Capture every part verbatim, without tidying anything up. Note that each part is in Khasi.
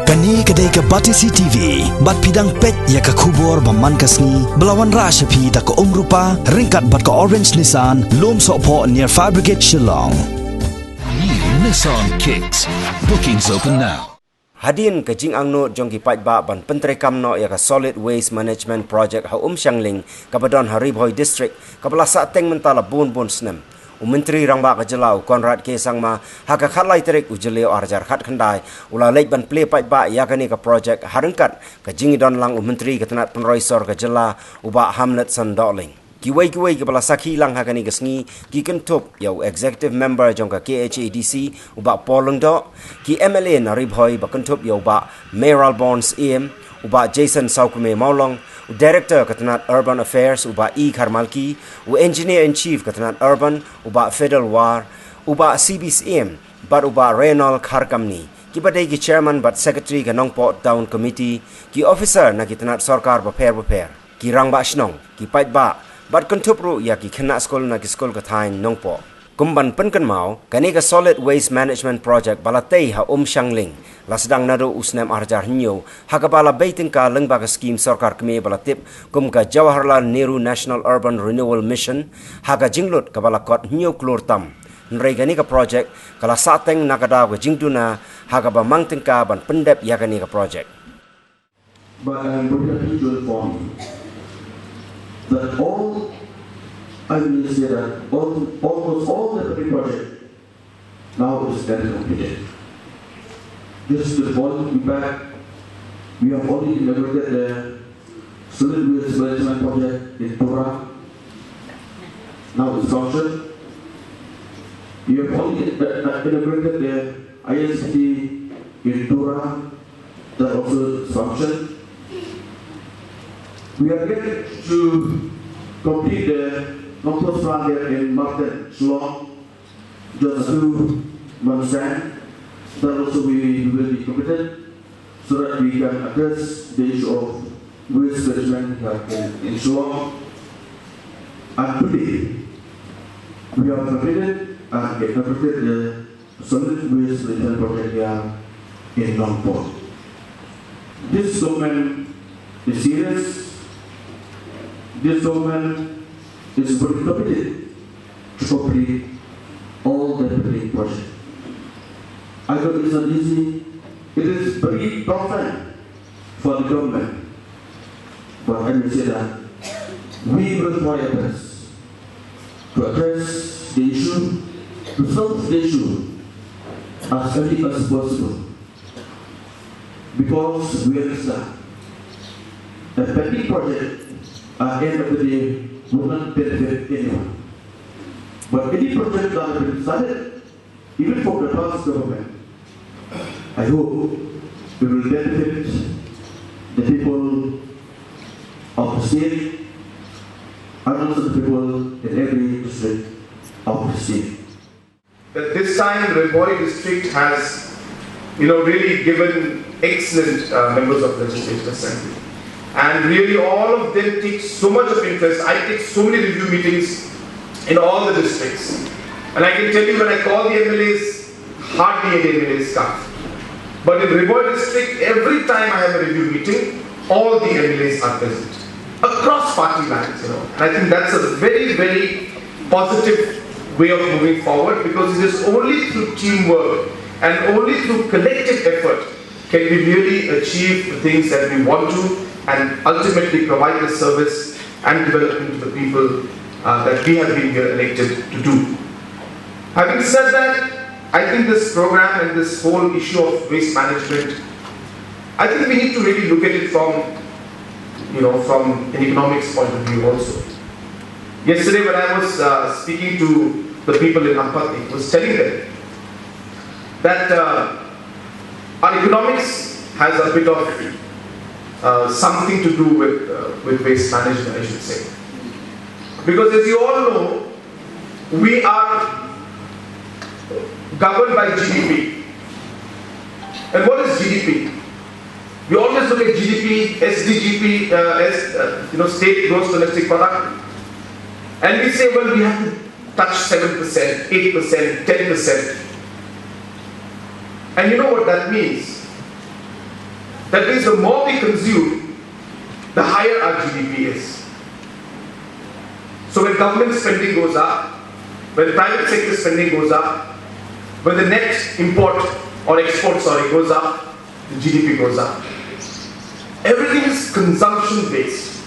Kane ka dei ka Batesi T V, bad phi dang peit ïa ka khubor ba man ka sngi, ba la wanrah sha phi da ka Umrupa, ryngkat bad ka Orange Nissan, Lumsohphoh near Fire Brigade Shillong. New Nissan Kicks. Bookings open now. Hadien ka jingangnud jong ki paidbah ban pyntreikam noh ïa ka Solid Waste Management Project ha Umshangling, kaba don ha Ri Bhoi District, kaba la sahteng mynta la bun bun snem. U Myntri Rangbah ka jylla u Conrad K Sangma, ha ka khatlai tarik u Jylliew arhajar khatkhyndai, u la leit ban plie paidbah ïa kane ka project ha ryngkat ka jingïadon lang u Myntri ka tnat pynroi sor ka jylla, u Bah Hamletson Dohling. Kiwei kiwei kiba la sakhi lang ha kane ka sngi ki kynthup ïa u Executive Member jong ka K H A D C, u Bah Paul Lyngdoh, ki M L A na Ri Bhoi ba kynthup ïa u Bah Mayralborn Syiem, u Bah Jason Sawkmie Mawlong, u Director ka tnat Urban Affairs, u Bah E Kharmalki, u Engineer in Chief ka tnat Urban, u Bah Fidel War, u Bah C B Syiem, bad u Bah Reynolds Kharkamni, kiba dei ki Chairman bad Secretary ka Nongpoh Town Committee, ki officer na ki tnat sorkar bapher bapher, ki rangbah shnong, ki paidbah, bad kynthup ruh ïa ki khynnah skul na ki skul ka thaiñ Nongpoh. Kum ban pynkynmaw, kane ka Solid Waste Management Project ba la tei ha Umshangling, la sdang naduh u snem arhajar hynñiew, ha kaba la bei tyngka lyngba ka skhim sorkar kmie ba la tip kum ka Jawaharlal Nehru National Urban Renewal Mission, ha ka jinglut kaba la kot hynñiew klur tam. Hynrei kane ka project ka la sahteng na ka daw ka jingduna, ha kaba mang tyngka ban pyndep ïa kane ka project. But I am very happy to inform you that all, I will say that all, almost all the public project now is getting completed. Just to inform you back, we have already inaugurated the solid waste management project in Tura. Now it's functioned. We have already, uh, uh, inaugurated the I S T in Tura. That also is functioned. We are yet to complete the compost plant there in Marten, Shillong. Just a few months time, that also we will be completed so that we can address the issue of waste management here in, in Shillong. And today, we have completed and we have completed the solid waste management project here in Nongpoh. This government is serious. This government is very committed to complete all the pending projects. I know it's not easy. It is very tough time for the government. But having said that, we will try our best to address the issue, to solve the issue as early as possible. Because we understand that pending project at the end of the day will not benefit anyone. But any project that has been started, even from the past government, I hope it will benefit the people of the state and also the people in every district of the state. That this time Ri Bhoi district has, you know, really given excellent uh, members of the Legislative Assembly. And really all of them take so much of interest. I take so many review meetings in all the districts. And I can tell you when I call the M L As, hardly any M L As come. But in Ri Bhoi district, every time I have a review meeting, all the M L As are present. Across party lines, you know. And I think that's a very, very positive way of moving forward, because it is only through teamwork and only through collective effort can we really achieve the things that we want to and ultimately provide the service and development to the people uh, that we have been here elected to do. Having said that, I think this program and this whole issue of waste management, I think we need to really look at it from, you know, from an economics point of view also. Yesterday when I was uh, speaking to the people in Hampatning, I was telling them that uh, our economics has a bit of uh, something to do with, uh, with waste management, I should say. Because as you all know, we are governed by G D P. And what is G D P? We always look at G D P, S D G P, uh, as, uh, you know, state gross domestic product. And we say, well, we have to touch seven percent, eight percent, ten percent. And you know what that means? That means the more we consume, the higher our G D P is. So when government spending goes up, when private sector spending goes up, when the net import or export, sorry, goes up, the G D P goes up. Everything is consumption based.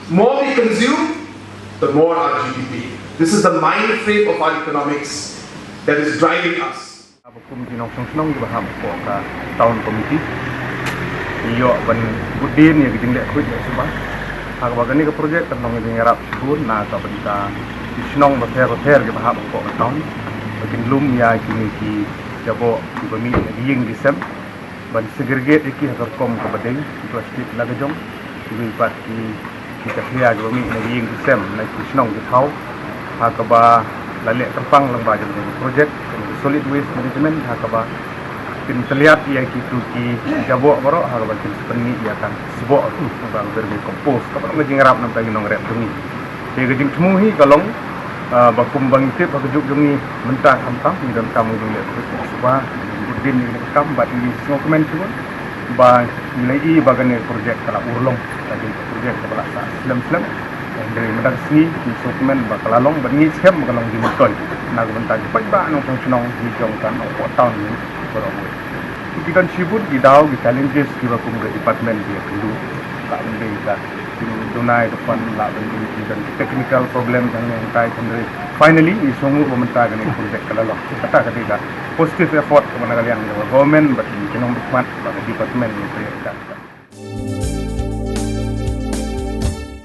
More we consume, the more our G D P. This is the mind frame of our economics that is driving us. Ba kum ki nongshong shnong kiba hap hapoh ka town committee, ngi ïoh ban bud dien ïa ka jingleh khuid leh suba. Ha kaba kane ka project kan long ka jingïarap shibun na ka bynta ki shnong bapher bapher kiba hap hapoh ka town, ba kin lum ïa kine ki jaboh kiba mih na ki ïing ki sem, ban segregate ïa ki ha ka rukom kaba dei, ki plastik la ka jong, kiwei pat ki, ki jakhlia kiba mih na ki ïing ki sem, na ki shnong ki thaw, ha kaba la leh kyrpang lyngba jong ka project, jong ka solid waste management, ha kaba kin tylliat ïa kitu ki jaboh baroh, ha kaba kin sa pynmih ïa ka sboh tu, lyngba ka vermicompost, kaba long ka jingïarap na ka bynta ki nongrep jong ngi. Te ka jingthmu hi ka long, ah, ba kum ba ngi tip ha ka juk jong ngi mynta khamtam ngi donkam ka jingleh khuid suba, ngi bud dien ïa kane ka kam bad ngi sngewkmen shibun ba ngi la ïohi ba kane ka project ka la urlong, ka dei ka project kaba la sah slem slem. Hynrei mynta ka sngi ngi sngewkmen ba ka la long bad ngi skhem ba ka long jingmyntoi na ka bynta ki paidbah nongshong shnong ngi jong ka Nongpoh town ngi baroh. Ki don shibun ki daw ki challenges kiba kum ka department ki ïakynduh. Lah ban dei ka jingduna ïa ka fund, lah ban dei ki don ki technical problem hangne hangtai, hynrei finally ngi sngewnguh ba mynta kane ka project ka la long. Kata ka dei ka positive effort kaba na ka liang jong ka government bad ki nongmihkhmat ba ka department ngi trei ïa ka.